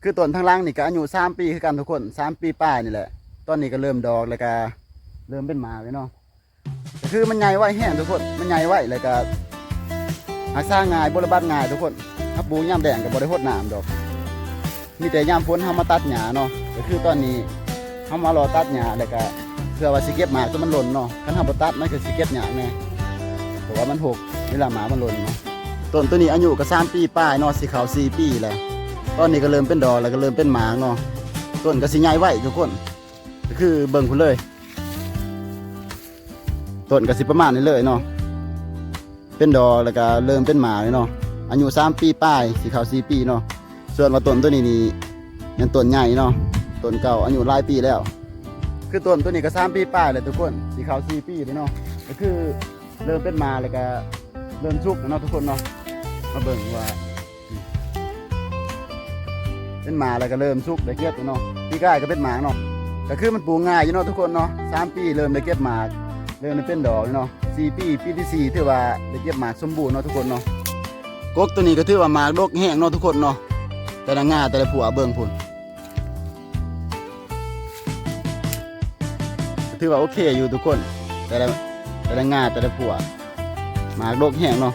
ຄືຕົ້ນທາງຫຼັງນີ້ກໍອາຍຸສາມປີຄືກັນທຸກຄົນ ສາມປີປາຍນີ້ແຫຼະ ຕອນນີ້ກໍເລີ່ມດອກ ແລ້ວກໍເລີ່ມເປັນໝາກແລ້ວເນາະ ກໍຄືມັນໃຫຍ່ໄວແຮງທຸກຄົນ ມັນໃຫຍ່ໄວ ແລ້ວກໍຮັກສາງ່າຍ ບົວລະບັດງ່າຍທຸກຄົນ ເຮົາປູກຍາມແລ້ງກໍບໍ່ໄດ້ຫົດນ້ຳດອກ ມີແຕ່ຍາມຝົນເຮົາມາຕັດຫຍ້າເນາະ ກໍຄືຕອນນີ້ເຮົາມາເລາະຕັດຫຍ້າ ແລ້ວກໍເພື່ອວ່າຊິເກັບໝາກຕົວມັນຫຼົ່ນເນາະ ຄັນເຮົາບໍ່ຕັດມັນກໍຊິເກັບຍາກແດ່ ເພາະວ່າມັນຫົກ ເວລາໝາກມັນຫຼົ່ນເນາະ ຕົ້ນໂຕນີ້ອາຍຸກໍສາມປີປາຍເນາະ ຊິເຂົ້າສີ່ປີແລ້ວ ຕອນນີ້ກໍເລີ່ມເປັນດອກ ແລ້ວກໍເລີ່ມເປັນໝາກເນາະ ຕົ້ນກໍຊິໃຫຍ່ໄວທຸກຄົນ ກໍຄືເບິ່ງພຸ້ນເລີຍ ຕົ້ນກໍຊິປະມານນີ້ເລີຍເນາະ ເປັນດອກ ແລ້ວກໍເລີ່ມເປັນໝາກເລີຍເນາະ ອາຍຸສາມປີປາຍ ຊິເຂົ້າສີ່ປີເນາະ ສ່ວນວ່າຕົ້ນໂຕນີ້ນີ້ແມ່ນຕົ້ນໃຫຍ່ເນາະ ຕົ້ນເກົ່າອາຍຸຫຼາຍປີແລ້ວ ຄືຕົ້ນໂຕນີ້ກໍສາມປີປາຍແລ້ວທຸກຄົນ ຊິເຂົ້າສີ່ປີແລ້ວເນາະ ກໍຄືເລີ່ມເປັນໝາກ ແລ້ວກໍເລີ່ມສຸກແລ້ວເນາະທຸກຄົນເນາະ ມາເບິ່ງວ່າ ເປັນໝາກແລ້ວກໍເລີ່ມສຸກໄດ້ເກັບແລ້ວເນາະ ປີກາຍກໍເປັນໝາກເນາະ ກໍຄືມັນປູກງ່າຍຢູ່ເນາະທຸກຄົນເນາະ ສາມປີເລີ່ມໄດ້ເກັບໝາກ ເລີ່ມໄດ້ເປັນດອກແລ້ວເນາະ ສີ່ປີ ປີທີສີ່ຖືວ່າໄດ້ເກັບໝາກສົມບູນເນາະທຸກຄົນເນາະ ກົກໂຕນີ້ກໍຖືວ່າໝາກດົກແຮງເນາະທຸກຄົນເນາະ ແຕ່ລະງ່າແຕ່ລະພົວເບິ່ງພຸ້ນ ຖືວ່າໂອເຄຢູ່ທຸກຄົນ ແຕ່ລະ ແຕ່ລະງ່າແຕ່ລະພົວ ໝາກດົກແຮງເນາະ